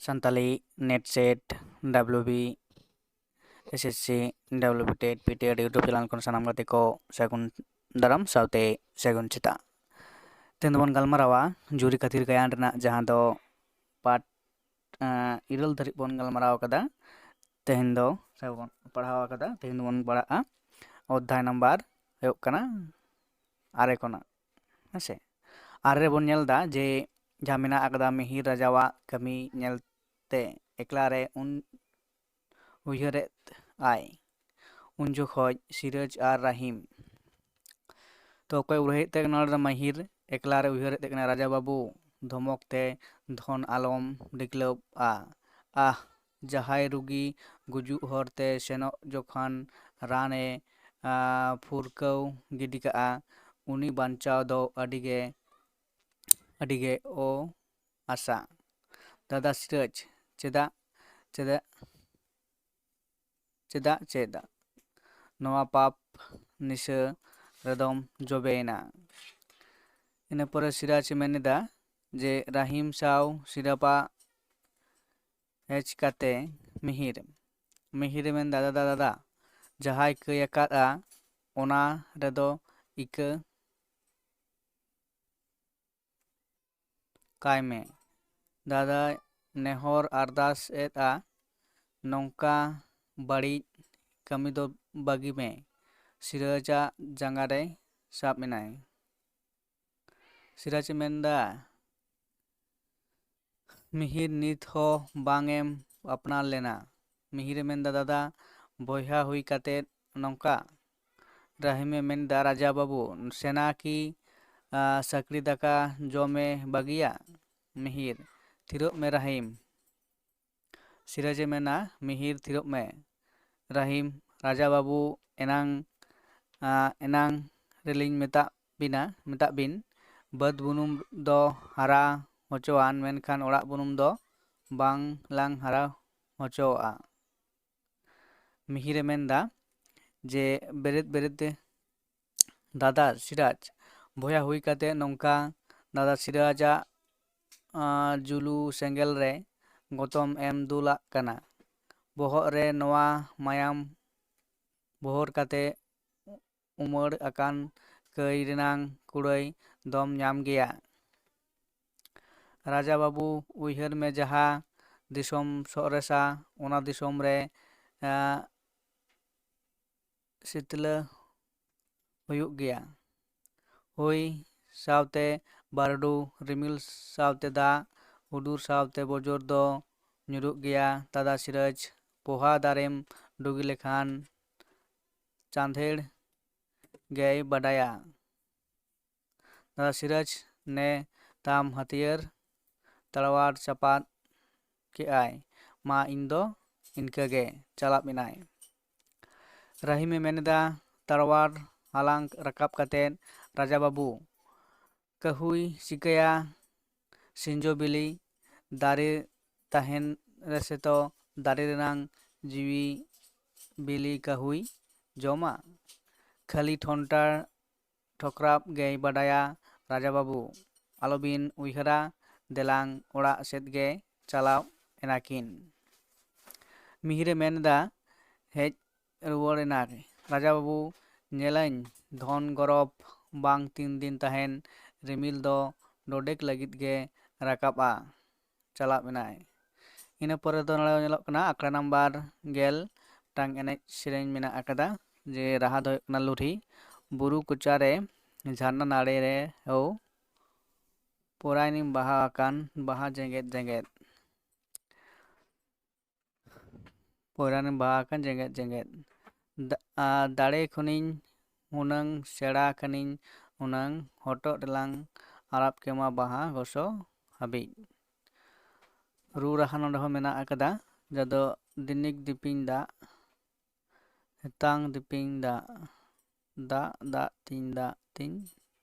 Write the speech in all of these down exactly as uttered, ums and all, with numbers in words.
Santali NET SET, WB, SSC, WB TET, PTET YouTube channel ᱠᱷᱚᱱ ᱥᱟᱱᱟᱢ ᱜᱟᱛᱮ ᱠᱚ ᱥᱟᱹᱜᱩᱱ ᱫᱟᱨᱟᱢ ᱥᱟᱶᱛᱮ ᱥᱟᱹᱜᱩᱱ ᱥᱮᱛᱟᱜ᱾ ᱛᱮᱦᱮᱧ ᱫᱚᱵᱚᱱ ᱜᱟᱞᱢᱟᱨᱟᱣᱟ ᱡᱩᱨᱤ ᱠᱷᱟᱹᱛᱤᱨ ᱜᱟᱭᱟᱱ ᱨᱮᱱᱟᱜ, ᱡᱟᱦᱟᱸ ᱫᱚ part, ᱮᱸ, ᱤᱨᱟᱹᱞ ᱫᱷᱟᱹᱨᱤᱡ ᱵᱚᱱ ᱜᱟᱞᱢᱟᱨᱟᱣ ᱟᱠᱟᱫᱟ᱾ ᱛᱮᱦᱮᱧ ᱫᱚ, ᱥᱮ ᱵᱚᱱ ᱯᱟᱲᱦᱟᱣ ᱟᱠᱟᱫᱟ, ᱛᱮᱦᱮᱧ ᱫᱚᱵᱚᱱ ᱯᱟᱲᱦᱟᱜᱼᱟ ᱚᱫᱽᱫᱷᱟᱭ ᱱᱟᱢᱵᱟᱨ ᱦᱩᱭᱩᱜ ᱠᱟᱱᱟ ᱟᱨᱮ ᱠᱷᱚᱱᱟᱜ, ᱦᱮᱸ ᱥᱮ᱾ ᱟᱨᱮ ᱨᱮᱵᱚᱱ ᱧᱮᱞ ᱮᱫᱟ ᱡᱮ ᱡᱟᱦᱟᱸ ᱢᱮᱱᱟᱜ ᱟᱠᱟᱫᱟ, ᱢᱤᱦᱤᱨ ᱨᱟᱡᱟᱣᱟᱜ ᱠᱟᱹᱢᱤ ᱧᱮᱞᱛᱮ ᱮᱠᱞᱟ ᱨᱮ ᱩᱱ ᱩᱭᱦᱟᱹᱨᱮᱫ ᱟᱭ᱾ ᱩᱱ ᱡᱚᱠᱷᱚᱡ ᱥᱤᱨᱟᱡᱽ ᱟᱨ ᱨᱟᱦᱤᱢ᱾ ᱛᱚ ᱚᱠᱚᱭ ᱩᱭᱦᱟᱹᱨᱮᱫ ᱛᱟᱦᱮᱸ ᱠᱟᱱᱟ ᱱᱚᱰᱮ ᱫᱚ ᱢᱟᱹᱦᱤᱨ? ᱮᱠᱞᱟ ᱨᱮ ᱩᱭᱦᱟᱹᱨᱮᱫ ᱛᱟᱦᱮᱸ ᱠᱟᱱᱟ, "ᱨᱟᱡᱟ ᱵᱟᱹᱵᱩ, ᱫᱷᱚᱢᱚᱠ ᱛᱮ ᱫᱷᱚᱱ ᱟᱞᱚᱢ ᱰᱤᱠᱞᱟᱹᱵᱼᱟ᱾ ᱟᱦ, ᱡᱟᱦᱟᱸᱭ ᱨᱩᱜᱤ ᱜᱩᱡᱩᱜ ᱦᱚᱨ ᱛᱮ ᱥᱮᱱᱚᱜ ᱡᱚᱠᱷᱟᱱ ᱨᱟᱱᱮ, ᱟ, ᱯᱷᱩᱨᱠᱟᱹᱣ ᱜᱤᱰᱤ ᱠᱟᱜᱼᱟ, ᱩᱱᱤ ᱵᱟᱧᱪᱟᱣ ᱫᱚ ᱟᱹᱰᱤ ᱜᱮ, ᱟᱹᱰᱤ ᱜᱮ ᱚ ᱟᱥᱟ᱾ ᱫᱟᱫᱟ ᱥᱤᱨᱟᱡᱽ, ᱪᱮᱫᱟᱜ, ᱪᱮᱫᱟᱜ, ᱪᱮᱫᱟᱜ, ᱪᱮᱫᱟᱜ ᱱᱚᱣᱟ ᱯᱟᱯ ᱱᱤᱥᱟᱹ ᱨᱮᱫᱚᱢ ᱡᱚᱵᱮᱭᱮᱱᱟ?" ᱤᱱᱟᱹ ᱯᱚᱨᱮ ᱥᱤᱨᱟᱡᱽ ᱮ ᱢᱮᱱ ᱮᱫᱟ ᱡᱮ ᱨᱟᱦᱤᱢ ᱥᱟᱶ ᱥᱤᱨᱟᱯᱟ ᱦᱮᱡ ᱠᱟᱛᱮ ᱢᱤᱦᱤᱨ, ᱢᱤᱦᱤᱨ ᱮ ᱢᱮᱱ ᱮᱫᱟ, "ᱫᱟᱫᱟ, ᱫᱟᱫᱟ, ᱡᱟᱦᱟᱸᱭ ᱠᱟᱹᱭ ᱟᱠᱟᱫᱼᱟ, ᱚᱱᱟ ᱨᱮᱫᱚ ᱤᱠᱟᱹ ᱠᱟᱭ ᱢᱮ᱾ ᱫᱟᱫᱟᱭ ᱱᱮᱦᱚᱨ ᱟᱨᱫᱟᱥ ᱮᱫᱼᱟ, ᱱᱚᱝᱠᱟ ᱵᱟᱹᱲᱤᱡ ᱠᱟᱹᱢᱤ ᱫᱚ ᱵᱟᱹᱜᱤ ᱢᱮ᱾" ᱥᱤᱨᱟᱡᱟᱜ ᱡᱟᱸᱜᱟ ᱨᱮ ᱥᱟᱵ ᱮᱱᱟᱭ᱾ ᱥᱤᱨᱟᱡᱽ ᱮ ᱢᱮᱱᱫᱟ, "ᱢᱤᱦᱤᱨ, ᱱᱤᱛ ᱦᱚᱸ ᱵᱟᱝ ᱮᱢ ᱟᱯᱱᱟᱨ ᱞᱮᱱᱟ?" ᱢᱤᱦᱤᱨ ᱮ ᱢᱮᱱᱫᱟ, "ᱫᱟᱫᱟ, ᱵᱚᱭᱦᱟ ᱦᱩᱭ ᱠᱟᱛᱮ ᱱᱚᱝᱠᱟ?" ᱨᱟᱦᱤᱢ ᱮ ᱢᱮᱱᱫᱟ, "ᱨᱟᱡᱟ ᱵᱟᱹᱵᱩ, ᱥᱮᱱᱟ ᱠᱤ, ᱟ, ᱥᱟᱹᱠᱲᱤ ᱫᱟᱠᱟ ᱡᱚᱢᱮ ᱵᱟᱹᱜᱤᱭᱟ?" ᱢᱤᱦᱤᱨ, "ᱛᱷᱤᱨᱚᱜ ᱢᱮ ᱨᱟᱦᱤᱢ᱾" ᱥᱤᱨᱟᱡᱽ ᱮ ᱢᱮᱱᱟ, "ᱢᱤᱦᱤᱨ, ᱛᱷᱤᱨᱚᱜ ᱢᱮ᱾" ᱨᱟᱦᱤᱢ, "ᱨᱟᱡᱟ ᱵᱟᱹᱵᱩ, ᱮᱱᱟᱝ, ᱟ, ᱮᱱᱟᱝ ᱨᱮᱞᱤᱧ ᱢᱮᱛᱟᱜ ᱵᱤᱱᱟ, ᱢᱮᱛᱟᱜ ᱵᱤᱱ, ᱵᱟᱹᱫᱽ ᱵᱩᱱᱩᱢ ᱫᱚ ᱦᱟᱨᱟ ᱦᱚᱪᱚᱣᱟᱱ, ᱢᱮᱱᱠᱷᱟᱱ ᱚᱲᱟᱜ ᱵᱩᱱᱩᱢ ᱫᱚ ᱵᱟᱝ ᱞᱟᱝ ᱦᱟᱨᱟ ᱦᱚᱪᱚᱣᱟᱜᱼᱟ᱾" ᱢᱤᱦᱤᱨ ᱮ ᱢᱮᱱᱫᱟ ᱡᱮ, ᱵᱮᱨᱮᱫ, ᱵᱮᱨᱮᱫ ᱛᱮ, ᱫᱟᱫᱟ ᱥᱤᱨᱟᱡᱽ, ᱵᱚᱭᱦᱟ ᱦᱩᱭ ᱠᱟᱛᱮ ᱱᱚᱝᱠᱟ ᱫᱟᱫᱟ ᱥᱤᱨᱟᱡᱟᱜ, ᱟᱸ, ᱡᱩᱞᱩ ᱥᱮᱸᱜᱮᱞ ᱨᱮ ᱜᱚᱛᱚᱢ ᱮᱢ ᱫᱩᱞᱟᱜ ᱠᱟᱱᱟ᱾ ᱵᱚᱦᱚᱜ ᱨᱮ ᱱᱚᱣᱟ ᱢᱟᱭᱟᱢ ᱵᱚᱦᱚᱨ ᱠᱟᱛᱮ ᱩᱢᱟᱹᱲ ᱟᱠᱟᱱ ᱠᱟᱹᱭ ᱨᱮᱱᱟᱝ ᱠᱩᱲᱟᱹᱭ ᱫᱚᱢ ᱧᱟᱢ ᱜᱮᱭᱟ᱾ ᱨᱟᱡᱟ ᱵᱟᱹᱵᱩ, ᱩᱭᱦᱟᱹᱨ ᱢᱮ, ᱡᱟᱦᱟᱸ ᱫᱤᱥᱚᱢ ᱥᱚᱨᱮᱥᱟ, ᱚᱱᱟ ᱫᱤᱥᱚᱢ ᱨᱮ, ᱮᱸ, ᱥᱤᱛᱞᱟᱹ ᱦᱩᱭᱩᱜ ᱜᱮᱭᱟ᱾ ᱦᱚᱭ ᱥᱟᱶᱛᱮ ᱵᱟᱹᱨᱰᱩ, ᱨᱤᱢᱤᱞ ᱥᱟᱶᱛᱮ ᱫᱟᱜ, ᱦᱩᱰᱩᱨ ᱥᱟᱶᱛᱮ ᱵᱚᱡᱚᱨ ᱫᱚ ᱧᱩᱨᱩᱜ ᱜᱮᱭᱟ᱾ ᱫᱟᱫᱟ ᱥᱤᱨᱟᱹᱡᱽ, ᱯᱚᱦᱟ ᱫᱟᱨᱮᱢ ᱰᱩᱜᱤ ᱞᱮᱠᱷᱟᱱ ᱪᱟᱸᱫᱷᱮᱲ ᱜᱮᱭ ᱵᱟᱰᱟᱭᱟ᱾ ᱫᱟᱫᱟ ᱥᱤᱨᱟᱹᱡᱽ, ᱱᱮ ᱛᱟᱢ ᱦᱟᱹᱛᱭᱟᱹᱨ᱾ ᱛᱟᱲᱣᱟᱨ ᱪᱟᱯᱟᱫ ᱠᱮᱜᱼᱟᱭ᱾ ᱢᱟ, ᱤᱧ ᱫᱚ ᱤᱱᱠᱟᱹ ᱜᱮ᱾ ᱪᱟᱞᱟᱜ ᱮᱱᱟᱭ᱾ ᱨᱟᱹᱦᱤᱢᱮ ᱢᱮᱱ ᱮᱫᱟ, ᱛᱟᱲᱣᱟᱨ ᱦᱟᱞᱟᱝ ᱨᱟᱠᱟᱵ ᱠᱟᱛᱮᱫ, ᱨᱟᱡᱟ ᱵᱟᱹᱵᱩ, ᱠᱟᱹᱦᱩᱭ ᱪᱤᱠᱟᱹᱭᱟ? ᱥᱤᱸᱡᱚ ᱵᱤᱞᱤ ᱫᱟᱨᱮ ᱛᱟᱦᱮᱱ ᱨᱮᱥᱮ ᱛᱚ ᱫᱟᱨᱮ ᱨᱮᱱᱟᱝ ᱡᱤᱣᱤ ᱵᱤᱞᱤ ᱠᱟᱹᱦᱩᱭ ᱡᱚᱢᱟ? ᱠᱷᱟᱹᱞᱤ ᱴᱷᱚᱱᱴᱟ ᱴᱷᱚᱠᱨᱟᱵ ᱜᱮᱭ ᱵᱟᱰᱟᱭᱟ᱾ ᱨᱟᱡᱟ ᱵᱟᱹᱵᱩ, ᱟᱞᱚᱵᱤᱱ ᱩᱭᱦᱟᱹᱨᱟ, ᱫᱮᱞᱟᱝ ᱚᱲᱟᱜ ᱥᱮᱫ ᱜᱮ ᱪᱟᱞᱟᱣ ᱮᱱᱟᱠᱤᱱ᱾ ᱢᱤᱦᱤᱨᱮ ᱢᱮᱱ ᱮᱫᱟ, ᱦᱮᱡ ᱨᱩᱣᱟᱹᱲ ᱮᱱᱟ᱾ ᱨᱟᱡᱟ ᱵᱟᱹᱵᱩ, ᱧᱮᱞᱟᱹᱧ ᱫᱷᱚᱱ ᱜᱚᱨᱚᱵ ᱵᱟᱝ ᱛᱤᱱ ᱫᱤᱱ ᱛᱟᱦᱮᱱ, ᱨᱤᱢᱤᱞ ᱫᱚ ᱰᱚᱰᱮᱠ ᱞᱟᱹᱜᱤᱫ ᱜᱮ ᱨᱟᱠᱟᱵᱼᱟ᱾ ᱪᱟᱞᱟᱜ ᱢᱮᱱᱟᱭ᱾ ᱤᱱᱟᱹ ᱯᱚᱨᱮ ᱫᱚ ᱱᱚᱰᱮ ᱧᱮᱞᱚᱜ ᱠᱟᱱᱟ ᱟᱠᱷᱲᱟ ᱱᱟᱢᱵᱟᱨ ᱜᱮᱞ, ᱢᱤᱫᱴᱟᱝ ᱮᱱᱮᱡ ᱥᱮᱨᱮᱧ ᱢᱮᱱᱟᱜ ᱟᱠᱟᱫᱟ, ᱡᱮ ᱨᱟᱦᱟ ᱫᱚ ᱦᱩᱭᱩᱜ ᱠᱟᱱᱟ ᱞᱩᱨᱦᱤ᱾ ᱵᱩᱨᱩ ᱠᱚᱪᱟᱨᱮ ᱡᱷᱟᱨᱱᱟ ᱱᱟᱹᱲᱤ ᱨᱮ ᱦᱳ, ᱯᱚᱨᱟᱭᱱᱤᱢ ᱵᱟᱦᱟ ᱟᱠᱟᱱ ᱵᱟᱦᱟ ᱡᱮᱜᱮᱫ ᱡᱮᱜᱮᱫ᱾ ᱯᱚᱨᱟᱭᱱᱤᱢ ᱵᱟᱦᱟ ᱟᱠᱟᱱ ᱡᱮᱜᱮᱫ ᱡᱮᱜᱮᱫ᱾ ᱫᱟ-, ᱟ, ᱫᱟᱲᱮ ᱠᱷᱚᱱᱤᱧ ᱦᱩᱱᱟᱹᱝ ᱥᱮᱬᱟ ᱠᱷᱟᱱᱤᱧ ᱦᱩᱱᱟᱹᱝ ᱦᱚᱴᱚᱜ ᱨᱮᱞᱟᱝ ᱟᱨᱟᱵ ᱠᱮᱢᱟ ᱵᱟᱦᱟ ᱜᱚᱥᱚ ᱦᱟᱹᱵᱤᱡ᱾ ᱨᱩ ᱨᱟᱦᱟ ᱱᱚᱰᱮ ᱦᱚᱸ ᱢᱮᱱᱟᱜ ᱟᱠᱟᱫᱟ, ᱡᱟᱦᱟᱸ ᱫᱚ ᱫᱤᱱᱤᱠ ᱫᱤᱯᱤᱧ ᱫᱟᱜ, ᱦᱮᱛᱟᱝ ᱫᱤᱯᱤᱧ ᱫᱟᱜ, ᱫᱟᱜ ᱫᱟᱜ ᱛᱤᱧ ᱫᱟᱜ ᱛᱤᱧ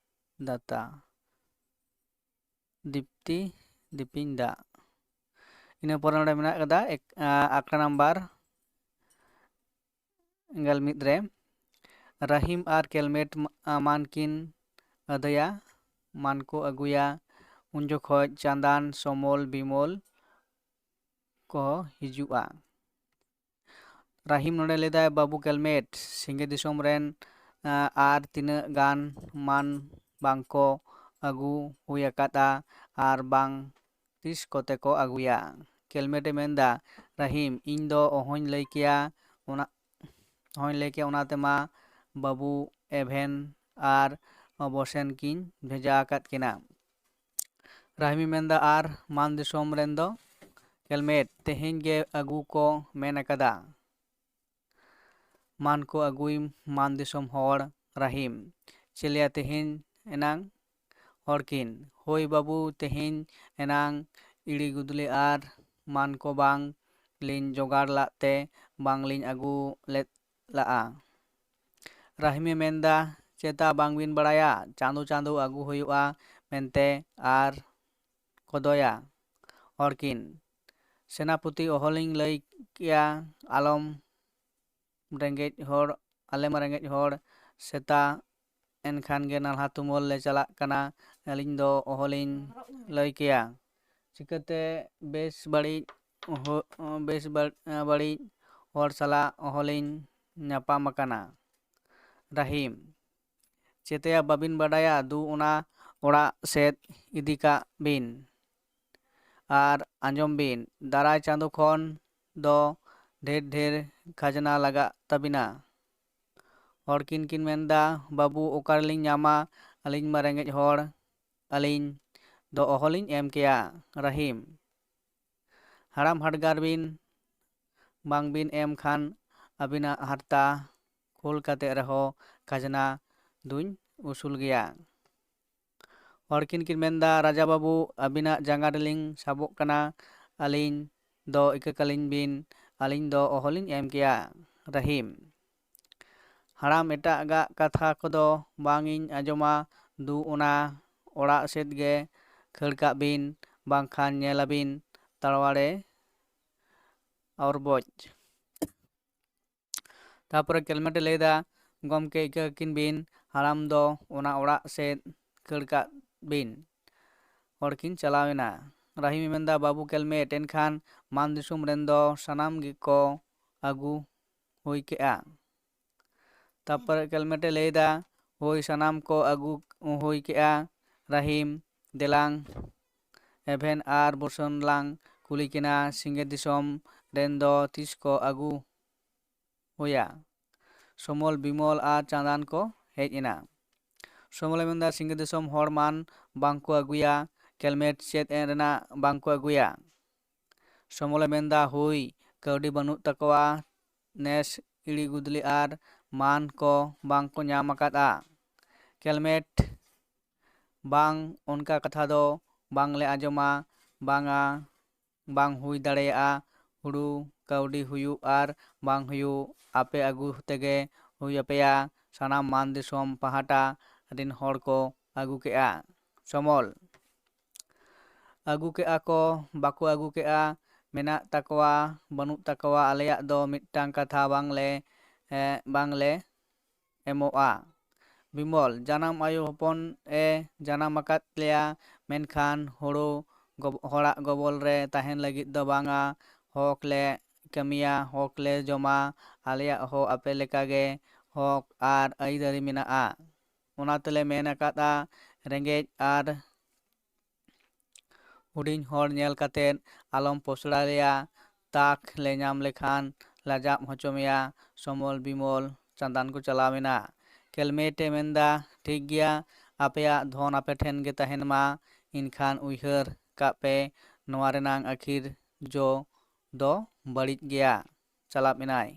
ᱫᱟᱛᱟ, ᱫᱤᱯᱛᱤ ᱫᱤᱯᱤᱧ ᱫᱟᱜ᱾ ᱤᱱᱟᱹ ᱯᱚᱨᱮ ᱱᱚᱰᱮ ᱢᱮᱱᱟᱜ ᱟᱠᱟᱫᱟ ᱮᱠ-, ᱟ, ᱟᱠᱷᱲᱟ ᱱᱟᱢᱵᱟᱨ ᱜᱮᱞ ᱢᱤᱫ ᱨᱮ, ᱨᱟᱦᱤᱢ ᱟᱨ ᱠᱮᱞᱢᱮᱴ ᱢᱟ-, ᱢᱟᱱ ᱠᱤᱱ ᱟᱹᱫᱟᱹᱭᱟ, ᱢᱟᱱ ᱠᱚ ᱟᱹᱜᱩᱭᱟ᱾ ᱩᱱ ᱡᱚᱠᱷᱚᱡ ᱪᱟᱸᱫᱟᱱ, ᱥᱚᱢᱚᱞ, ᱵᱤᱢᱚᱞ, ᱠᱚ ᱦᱤᱡᱩᱜᱼᱟ᱾ ᱨᱟᱦᱤᱢ ᱱᱚᱰᱮ ᱞᱟᱹᱭᱫᱟᱭ, ᱵᱟᱹᱵᱩ ᱠᱮᱞᱢᱮᱴ, ᱥᱤᱸᱜᱮ ᱫᱤᱥᱚᱢ ᱨᱮᱱ ᱟᱨ ᱛᱤᱱᱟᱹᱜ ᱜᱟᱱ ᱢᱟᱱ ᱵᱟᱝᱠᱚ ᱟᱹᱜᱩ ᱦᱩᱭ ᱟᱠᱟᱫᱼᱟ ᱟᱨ ᱵᱟᱝ ᱛᱤᱥ ᱠᱚᱛᱮ ᱠᱚ ᱟᱹᱜᱩᱭᱟ᱾ ᱠᱮᱞᱢᱮᱴ ᱮ ᱢᱮᱱᱫᱟ, ᱨᱟᱦᱤᱢ, ᱤᱧ ᱫᱚ ᱚᱦᱚᱧ ᱞᱟᱹᱭ ᱠᱮᱭᱟ, ᱚᱱᱟ ᱚᱦᱚᱧ ᱞᱟᱹᱭ ᱠᱮᱭᱟ, ᱚᱱᱟᱛᱮ ᱢᱟ ᱵᱟᱹᱵᱩ ᱮᱵᱷᱮᱱ ᱟᱨ ᱵᱚᱥᱮᱱ ᱠᱤᱱ ᱵᱷᱮᱡᱟ ᱟᱠᱟᱫ ᱠᱤᱱᱟ᱾ ᱨᱟᱦᱤᱢᱮ ᱢᱮᱱᱫᱟ, ᱟᱨ ᱢᱟᱱ ᱫᱤᱥᱚᱢ ᱨᱮᱱ ᱫᱚ ᱠᱮᱞᱢᱮᱴ, ᱛᱮᱦᱮᱧ ᱜᱮ ᱟᱹᱜᱩ ᱠᱚ ᱢᱮᱱ ᱟᱠᱟᱫᱟ᱾ ᱢᱟᱱ ᱠᱚ ᱟᱹᱜᱩᱭ ᱢᱟᱱ ᱫᱤᱥᱚᱢ ᱦᱚᱲ᱾ ᱨᱟᱦᱤᱢ, ᱪᱮᱞᱮᱭᱟ ᱛᱮᱦᱮᱧ ᱮᱱᱟᱝ? ᱦᱚᱲᱠᱤᱱ, ᱦᱳᱭ ᱵᱟᱹᱵᱩ, ᱛᱮᱦᱮᱧ ᱮᱱᱟᱝ ᱤᱲᱤ ᱜᱩᱫᱽᱞᱤ ᱟᱨ ᱢᱟᱱ ᱠᱚ ᱵᱟᱝ ᱞᱤᱧ ᱡᱚᱜᱟᱲ ᱞᱟᱜ ᱛᱮ ᱵᱟᱝ ᱞᱤᱧ ᱟᱹᱜᱩ ᱞᱮᱫ ᱞᱟᱜᱼᱟ᱾ ᱨᱟᱦᱤᱢᱮ ᱢᱮᱱᱫᱟ, ᱪᱮᱛᱟ ᱵᱟᱝᱵᱤᱱ ᱵᱟᱲᱟᱭᱟ, ᱪᱟᱸᱫᱚ ᱪᱟᱸᱫᱚ ᱟᱹᱜᱩ ᱦᱩᱭᱩᱜᱼᱟ ᱢᱮᱱᱛᱮ ᱟᱨ ᱠᱚᱫᱚᱭᱟ᱾ ᱦᱚᱲᱠᱤᱱ, ᱥᱮᱱᱟᱯᱚᱛᱤ, ᱚᱦᱚᱞᱤᱧ ᱞᱟᱹᱭ ᱠᱮᱭᱟ, ᱟᱞᱚᱢ ᱨᱮᱸᱜᱮᱡ ᱦᱚᱲ, ᱟᱞᱮ ᱢᱟ ᱨᱮᱸᱜᱮᱡ ᱦᱚᱲ, ᱥᱮᱛᱟ ᱮᱱᱠᱷᱟᱱ ᱜᱮ ᱱᱟᱞᱦᱟ ᱛᱩᱢᱟᱹᱞ ᱞᱮ ᱪᱟᱞᱟᱜ ᱠᱟᱱᱟ, ᱟᱹᱞᱤᱧ ᱫᱚ ᱚᱦᱚᱞᱤᱧ ᱞᱟᱹᱭ ᱠᱮᱭᱟ᱾ ᱪᱤᱠᱟᱹᱛᱮ ᱵᱮᱥ ᱵᱟᱹᱲᱤᱡ ᱦᱚ-, ᱵᱮᱥ ᱵᱟᱹᱲ-, ᱵᱟᱹᱲᱤᱡ ᱦᱚᱲ ᱥᱟᱞᱟᱜ ᱚᱦᱚᱞᱤᱧ ᱧᱟᱯᱟᱢ ᱟᱠᱟᱱᱟ᱾ ᱨᱟᱦᱤᱢ, ᱪᱮᱛᱮᱭᱟ ᱵᱟᱹᱵᱤᱱ ᱵᱟᱰᱟᱭᱟ, ᱫᱩ ᱚᱱᱟ ᱚᱲᱟᱜ ᱥᱮᱫ ᱤᱫᱤ ᱠᱟᱜ ᱵᱤᱱ᱾ ᱟᱨ ᱟᱸᱡᱚᱢ ᱵᱤᱱ, ᱫᱟᱨᱟᱭ ᱪᱟᱸᱫᱚ ᱠᱷᱚᱱ ᱫᱚ ᱰᱷᱮᱨ ᱰᱷᱮᱨ ᱠᱷᱟᱡᱽᱱᱟ ᱞᱟᱜᱟᱜ ᱛᱟᱹᱵᱤᱱᱟ᱾ ᱦᱚᱲ ᱠᱤᱱ ᱠᱤᱱ ᱢᱮᱱᱫᱟ, ᱵᱟᱹᱵᱩ, ᱚᱠᱟ ᱨᱮᱞᱤᱧ ᱧᱟᱢᱟ? ᱟᱹᱞᱤᱧ ᱢᱟ ᱨᱮᱸᱜᱮᱡ ᱦᱚᱲ᱾ ᱟᱹᱞᱤᱧ ᱫᱚ ᱚᱦᱚᱞᱤᱧ ᱮᱢ ᱠᱮᱭᱟ᱾ ᱨᱟᱦᱤᱢ, ᱦᱟᱲᱟᱢ ᱦᱟᱰᱜᱟᱨ ᱵᱤᱱ ᱵᱟᱝ ᱵᱤᱱ ᱮᱢ ᱠᱷᱟᱱ ᱟᱹᱵᱤᱱᱟᱜ ᱦᱟᱨᱛᱟ ᱠᱷᱳᱞ ᱠᱟᱛᱮ ᱨᱮᱦᱚᱸ ᱠᱷᱟᱡᱽᱱᱟ ᱫᱩᱧ ᱩᱥᱩᱞ ᱜᱮᱭᱟ᱾ ᱦᱚᱲ ᱠᱤᱱ ᱠᱤᱱ ᱢᱮᱱᱫᱟ, ᱨᱟᱡᱟ ᱵᱟᱹᱵᱩ, ᱟᱹᱵᱤᱱᱟᱜ ᱡᱟᱸᱜᱟ ᱨᱮᱞᱤᱧ ᱥᱟᱵᱚᱜ ᱠᱟᱱᱟ, ᱟᱹᱞᱤᱧ ᱫᱚ ᱤᱠᱟᱹ ᱠᱟᱹᱞᱤᱧ ᱵᱤᱱ, ᱟᱹᱞᱤᱧ ᱫᱚ ᱚᱦᱚᱞᱤᱧ ᱮᱢ ᱠᱮᱭᱟ᱾ ᱨᱟᱦᱤᱢ, ᱦᱟᱲᱟᱢ, ᱮᱴᱟᱜᱟᱜ ᱠᱟᱛᱷᱟ ᱠᱚᱫᱚ ᱵᱟᱝ ᱤᱧ ᱟᱸᱡᱚᱢᱟ, ᱫᱩ ᱚᱱᱟ ᱚᱲᱟᱜ ᱥᱮᱫ ᱜᱮ ᱠᱷᱟᱹᱲ ᱠᱟᱜ ᱵᱤᱱ, ᱵᱟᱝᱠᱷᱟᱱ ᱧᱮᱞᱟᱵᱤᱱ ᱛᱟᱲᱣᱟᱲᱮ ᱚᱨᱵᱚᱡ᱾ ᱛᱟᱯᱚᱨᱮ ᱠᱮᱞᱢᱮᱴᱮ ᱞᱟᱹᱭᱫᱟ, ᱜᱚᱢᱠᱮ, ᱤᱠᱟᱹ ᱠᱤᱱ ᱵᱤᱱ, ᱦᱟᱲᱟᱢ ᱫᱚ ᱚᱱᱟ ᱚᱲᱟᱜ ᱥᱮᱫ ᱠᱷᱟᱹᱲ ᱠᱟᱜ ᱵᱤᱱ᱾ ᱦᱚᱲ ᱠᱤᱱ ᱪᱟᱞᱟᱣ ᱮᱱᱟ᱾ ᱨᱟᱦᱤᱢᱮ ᱢᱮᱱᱫᱟ, ᱵᱟᱹᱵᱩ ᱠᱮᱞᱢᱮᱴ, ᱮᱱᱠᱷᱟᱱ ᱢᱟᱱ ᱫᱤᱥᱚᱢ ᱨᱮᱱ ᱫᱚ ᱥᱟᱱᱟᱢ ᱜᱮᱠᱚ ᱟᱹᱜᱩ ᱦᱩᱭ ᱠᱮᱜᱼᱟ᱾ ᱛᱟᱨᱯᱚᱨᱮ ᱠᱮᱞᱢᱮᱴᱮ ᱞᱟᱹᱭᱫᱟ, ᱦᱳᱭ, ᱥᱟᱱᱟᱢ ᱠᱚ ᱟᱹᱜᱩ ᱦᱩᱭ ᱠᱮᱜᱼᱟ᱾ ᱨᱟᱦᱤᱢ, ᱫᱮᱞᱟᱝ ᱮᱵᱷᱮᱱ ᱟᱨ ᱵᱚᱥᱚᱱ ᱞᱟᱝ ᱠᱩᱞᱤ ᱠᱤᱱᱟ, ᱥᱤᱸᱜᱮ ᱫᱤᱥᱚᱢ ᱨᱮᱱ ᱫᱚ ᱛᱤᱥ ᱠᱚ ᱟᱹᱜᱩ ᱦᱩᱭᱟ? ᱥᱚᱢᱚᱞ, ᱵᱤᱢᱚᱞ ᱟᱨ ᱪᱟᱸᱫᱟᱱ ᱠᱚ ᱦᱮᱡ ᱮᱱᱟ᱾ ᱥᱚᱢᱚᱞᱮ ᱢᱮᱱᱫᱟ, ᱥᱤᱸᱜᱮ ᱫᱤᱥᱚᱢ ᱦᱚᱲ ᱢᱟᱱ ᱵᱟᱝ ᱠᱚ ᱟᱹᱜᱩᱭᱟ, ᱠᱮᱞᱢᱮᱴ ᱪᱮᱫ ᱮᱱ ᱨᱮᱱᱟᱜ ᱵᱟᱝ ᱠᱚ ᱟᱹᱜᱩᱭᱟ? ᱥᱚᱢᱚᱞᱮ ᱢᱮᱱᱫᱟ, ᱦᱩᱭ, ᱠᱟᱹᱣᱰᱤ ᱵᱟᱹᱱᱩᱜ ᱛᱟᱠᱚᱣᱟ, ᱱᱮᱥ ᱤᱲᱤ ᱜᱩᱫᱽᱞᱤ ᱟᱨ ᱢᱟᱱ ᱠᱚ ᱵᱟᱝ ᱠᱚ ᱧᱟᱢ ᱟᱠᱟᱫᱼᱟ᱾ ᱠᱮᱞᱢᱮᱴ, ᱵᱟᱝ, ᱚᱱᱠᱟ ᱠᱟᱛᱷᱟ ᱫᱚ ᱵᱟᱝᱞᱮ ᱟᱸᱡᱚᱢᱟ, ᱵᱟᱝᱟ, ᱵᱟᱝ ᱦᱩᱭ ᱫᱟᱲᱮᱭᱟᱜᱼᱟ᱾ ᱦᱩᱲᱩ ᱠᱟᱹᱣᱰᱤ ᱦᱩᱭᱩᱜ ᱟᱨ ᱵᱟᱝ ᱦᱩᱭᱩᱜ, ᱟᱯᱮ ᱟᱹᱜᱩ ᱛᱮᱜᱮ ᱦᱩᱭ ᱟᱯᱮᱭᱟ᱾ ᱥᱟᱱᱟᱢ ᱢᱟᱱ ᱫᱤᱥᱚᱢ ᱯᱟᱦᱴᱟ ᱨᱤᱱ ᱦᱚᱲ ᱠᱚ ᱟᱹᱜᱩ ᱠᱮᱜᱼᱟ᱾ ᱥᱚᱢᱚᱞ, ᱟᱹᱜᱩ ᱠᱮᱜᱼᱟ ᱠᱚ, ᱵᱟᱠᱚ ᱟᱹᱜᱩ ᱠᱮᱜᱼᱟ, ᱢᱮᱱᱟᱜ ᱛᱟᱠᱚᱣᱟ, ᱵᱟᱹᱱᱩᱜ ᱛᱟᱠᱚᱣᱟ, ᱟᱞᱮᱭᱟᱜ ᱫᱚ ᱢᱤᱫᱴᱟᱝ ᱠᱟᱛᱷᱟ ᱵᱟᱝᱞᱮ, ᱮ, ᱵᱟᱝᱞᱮ ᱮᱢᱚᱜᱼᱟ᱾ ᱵᱤᱢᱚᱞ, ᱡᱟᱱᱟᱢ ᱟᱭᱳ ᱦᱚᱯᱚᱱ ᱮ ᱡᱟᱱᱟᱢ ᱟᱠᱟᱫ ᱞᱮᱭᱟ, ᱢᱮᱱᱠᱷᱟᱱ ᱦᱳᱲᱳ ᱜᱚᱵ-, ᱦᱚᱲᱟᱜ ᱜᱚᱵᱚᱞ ᱨᱮ ᱛᱟᱦᱮᱱ ᱞᱟᱹᱜᱤᱫ ᱫᱚ ᱵᱟᱝᱟ᱾ ᱦᱚᱠ ᱞᱮ ᱠᱟᱹᱢᱤᱭᱟ, ᱦᱚᱠ ᱞᱮ ᱡᱚᱢᱟ, ᱟᱞᱮᱭᱟᱜ ᱦᱚᱸ ᱟᱯᱮ ᱞᱮᱠᱟᱜᱮ ᱦᱚᱠ ᱟᱨ ᱟᱹᱭᱫᱟᱹᱨᱤ ᱢᱮᱱᱟᱜᱼᱟ᱾ ᱚᱱᱟ ᱛᱮᱞᱮ ᱢᱮᱱ ᱟᱠᱟᱫᱼᱟ, ᱨᱮᱸᱜᱮᱡ ᱟᱨ ᱦᱩᱰᱤᱧ ᱦᱚᱲ ᱧᱮᱞ ᱠᱟᱛᱮᱫ ᱟᱞᱚᱢ ᱯᱚᱥᱲᱟ ᱞᱮᱭᱟ, ᱛᱟᱠ ᱞᱮ ᱧᱟᱢ ᱞᱮᱠᱷᱟᱱ ᱞᱟᱡᱟᱜ ᱦᱚᱪᱚ ᱢᱮᱭᱟ᱾ ᱥᱚᱢᱚᱞ, ᱵᱤᱢᱚᱞ, ᱪᱟᱸᱫᱟᱱ ᱠᱚ ᱪᱟᱞᱟᱣ ᱮᱱᱟ᱾ ᱠᱮᱞᱢᱮᱴ ᱮ ᱢᱮᱱᱫᱟ, ᱴᱷᱤᱠ ᱜᱮᱭᱟ, ᱟᱯᱮᱭᱟᱜ ᱫᱷᱚᱱ ᱟᱯᱮ ᱴᱷᱮᱱ ᱜᱮ ᱛᱟᱦᱮᱱ ᱢᱟ, ᱮᱱᱠᱷᱟᱱ ᱩᱭᱦᱟᱹᱨ ᱠᱟᱜ ᱯᱮ, ᱱᱚᱣᱟ ᱨᱮᱱᱟᱝ ᱟᱹᱠᱷᱤᱨ ᱡᱚ ᱫᱚ ᱵᱟᱹᱲᱤᱡ ᱜᱮᱭᱟ᱾ ᱪᱟᱞᱟᱣ ᱮᱱᱟᱭ᱾